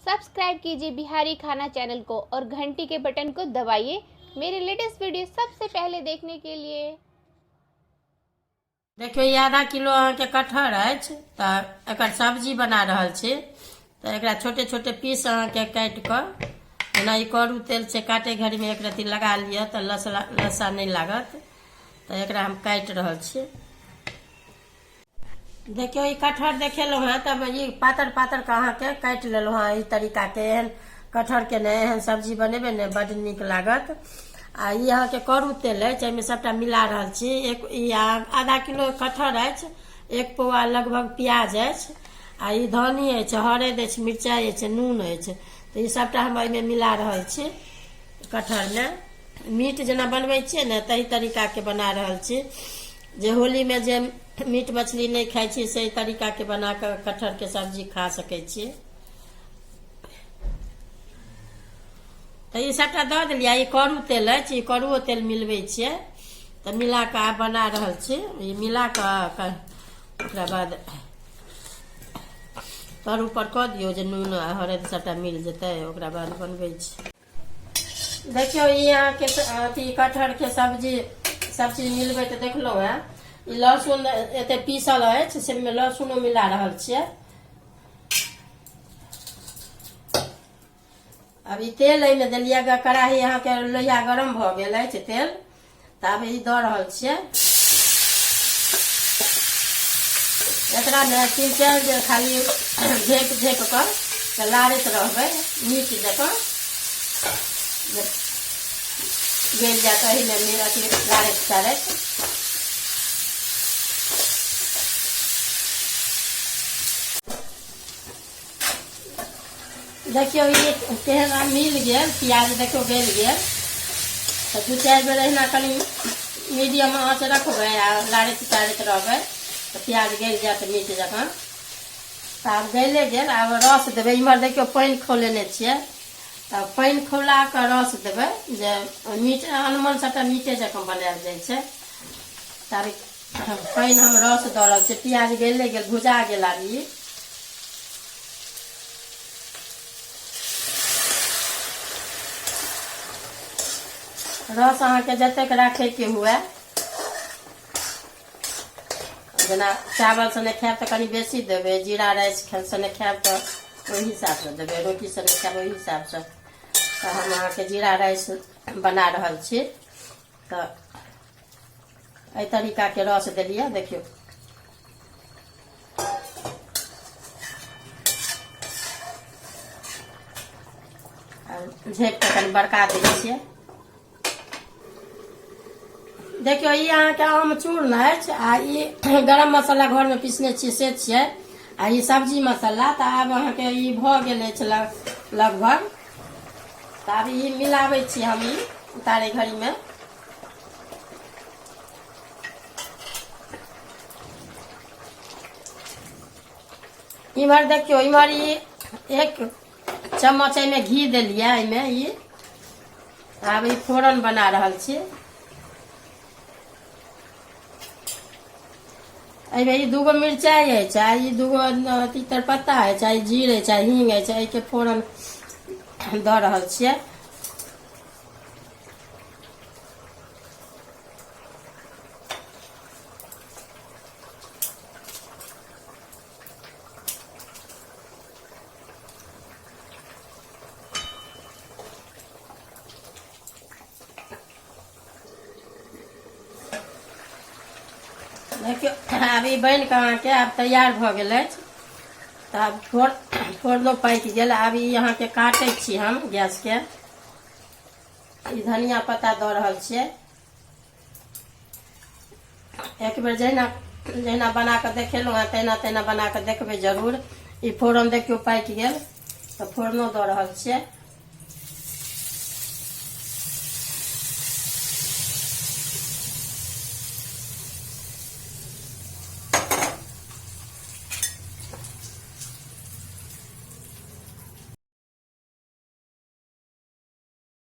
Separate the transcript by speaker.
Speaker 1: Subscribe कीजिए बिहारी खाना channel को और घंटी के बटन को दबाइए मेरे लेटेस्ट वीडियो सबसे पहले देखने के लिए।
Speaker 2: देखियौ, ई आधा किलो अहाँके कटहर अछि, तऽ एकर सब्जी बना रहल छी। तऽ एकरा छोटे छोटे पीस अहाँके काटि कऽ, जेना ई करू तेल छै, काटै घड़ीमे एक रत्ती लगा लिअ तऽ लस्सा नहि लागत। तऽ एकरा हम काटि रहल छी। देखियौ, ई कटहर देखेलहुँ हेँ, तब ई पातर पातर के अहाँके काटि लेलहुँ हेँ एहि तरीकाके। एहन कटहरके ने एहन सब्जी बनेबै ने, बड्ड नीक लागत। आ ई अहाँके करू तेल अछि, एहिमे सभटा मिला रहल छी। एक ई आधा किलो कटहर अछि, एक पौआ लगभग प्याज अछि, आ ई धनी अछि, हरदि अछि, मिरचाइ अछि, नून अछि। तऽ ई सभटा हम एहिमे मिला रहल छी कटहरमे। मीट जेना बनबै छियै ने, तही तरीकाके बना रहल छी। जे होलीमे जे मीट मछली नहि खाइ छी, से तरीकाके बना कऽ कटहरके सब्जी खा सकै छी। तऽ ई सभटा दऽ देलियै। ई करू तेल अछि, ई करुओ तेल मिलबै छियै। तऽ मिला कऽ आब बना रहल छी। ई मिला कऽ ओकरा बाद तर ऊपर कऽ दियौ, जे नून आ हरदि सभटा मिल जेतै। ओकरा बाद बनबै छी। देखियौ, ई अहाँके अथी कटहरके सब्जी सब चीज मिलबै तऽ देखलहुँ हेँ। ई लहसुन एते पीसल अछि, से लहसुनो मिला रहल छियै। आब ई तेल एहिमे देलियै। कड़ाही अहाँके लोहिया गरम भऽ गेल अछि तेल, तऽ आब ई दऽ रहल छियै। एकरा ने 3-4 बेर खाली झाँपि झाँपि कऽ तऽ लारैत रहबै मीट जकाँ, गलि जायत। एहिमे अथी लारैत चारैत देखियौ, ई केहन आब मिल गेल। प्याज देखियौ, गलि गेल। तऽ 2-4 बेर एहिना कनि मीडियम आँच रखबै आ लारैत चारैत रहबै, तऽ प्याज गलि जायत मीट जकाँ। तऽ आब गलिए गेल, आब रस देबै। इम्हर देखियौ, पानि खौलेने छियै। तऽ पानि खौला कऽ रस देबै, जे मीट अनमन सभटा मीटे जकाँ बनायल जाइ छै। तऽ पानि हम रस दऽ रहल छियै। प्याज गलिए गेल, भुजा गेल। आब ई रस अहाँके जतेक राखैके हुए, जेना चावल सने खायब तऽ कनि बेसी देबै, जीरा राइस सने खायब तऽ ओहि हिसाबसँ देबै, रोटी सने खायब ओहि हिसाबसँ। तऽ हम अहाँके जीरा राइस बना रहल छी, तऽ एहि तरीकाके रस देलियै। देखियौ, झाँपि कऽ कनि बड़का दै छियै। देखियौ, ई अहाँके आम चूर्ण अछि, आ ई गरम मसाला घरमे पीसने छियै से छियै, आ ई सब्जी मसाला। तऽ आब अहाँके ई भऽ गेल अछि लगभग। तऽ आब ई मिलाबै छी हम ई उतारे घड़ीमे। इम्हर देखियौ, इम्हर ई एक चम्मच एहिमे घी देलियै। एहिमे ई आब ई फोरन बना रहल छी। एहिमे ई दूगो मिरचाइ अछि, आ ई दूगो अथी तेजपत्ता अछि, आ ई जीर अछि, आ हींग अछि। एहिके फोरन दऽ रहल छियै। देखियौ, आब ई बनि कऽ अहाँके आब तैयार भऽ गेल अछि। तऽ आब फोड़नो पाकि गेल। आब ई अहाँके काटै छी हम गैसके। ई धनिया पत्ता दऽ रहल छियै। एक बेर जहिना जहिना बना कऽ देखेलहुँ हेँ, तहिना तहिना बना कऽ देखबै जरूर। ई फोरन देखियौ, पाकि गेल, तऽ फोरनो दऽ रहल छियै।